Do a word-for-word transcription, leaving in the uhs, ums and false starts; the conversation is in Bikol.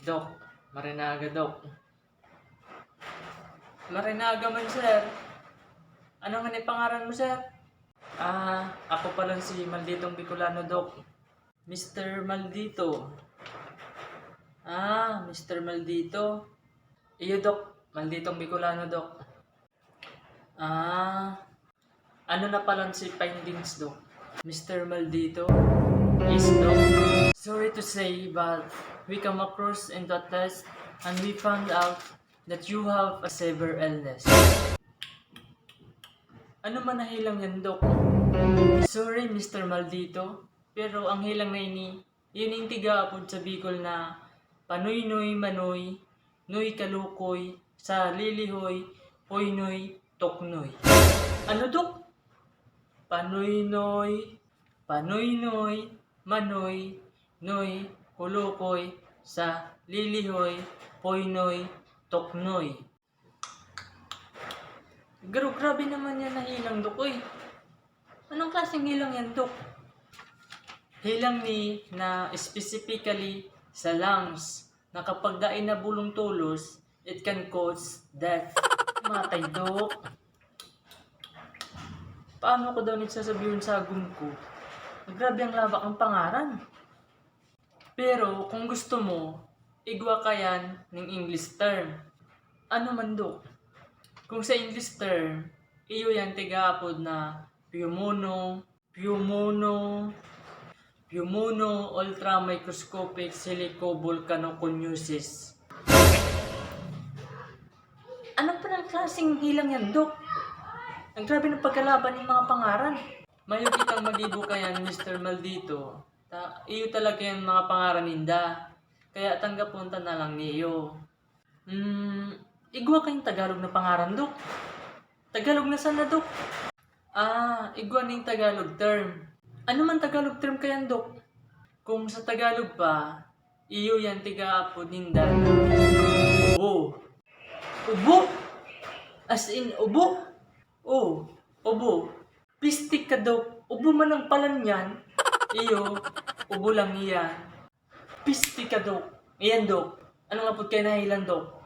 Dok, marinaga, Dok. Marinaga man, sir. Ano nga ni pangaran mo, sir? Ah, ako pala si Malditong Bicolano, Dok. Mister Maldito. Ah, Mister Maldito. Iyo, Dok. Malditong Bicolano, Dok. Ah, ano na pala si findings, Dok? Mister Maldito? Yes, Dok. Sorry to say, but we come across in the test and we found out that you have a severe illness. Ano man nahilang yan, Dok? Sorry, Mister Maldito, pero ang hilang na ini, yun yung tigaapod sa Bicol na panoy-noy, manoy, noy kalukoy, sa lilihoy, poynoy, toknoy. Ano, Dok? Panoy-noy, panoy-noy, manoy, noy, kulukoy, sa lilihoy, poynoy, toknoy. Garo, grabe naman yan na hilang, Dok, oy. Anong klaseng hilang yan, Dok? Hilang ni na specifically sa lungs, na kapag dai nabulong tolos, it can cause death. Matay, Dok. Paano ko daw ni sasabihon sa agom ko? Grabe ang labak ang pangaran. Pero kung gusto mo, igwa ka yan ning English term. Ano man, Dok? Kung sa English term, iyo yan tigaapod na pulmonary, pulmonary, pulmonary ultramicroscopic silicovolcanoconiosis. Ano pa ng klaseng hilang yan, Dok? Ang grabe ng pagkalaban ng mga pangaran. Mayo kitang magibo kayan, Mister Maldito. Ta, iyo talaga yan mga pangaran ninda. Kaya tanggapon ta na lang niyo. Hmm, igwa kayong Tagalog na pangaran, Dok. Tagalog na sana, Dok. Ah, igwa ning Tagalog term. Ano man Tagalog term kayan, Dok? Kung sa Tagalog pa, iyo yan tigaapod ninda na ubo. Ubo? As in, ubo? Oh, ubo. Pisti ka, Dok. Ubo man ang palan niyan. Iyo, ubo lang iyan. Pisti ka, Dok. Iyan, Dok. Ano nga pud kaya nahilan, Dok?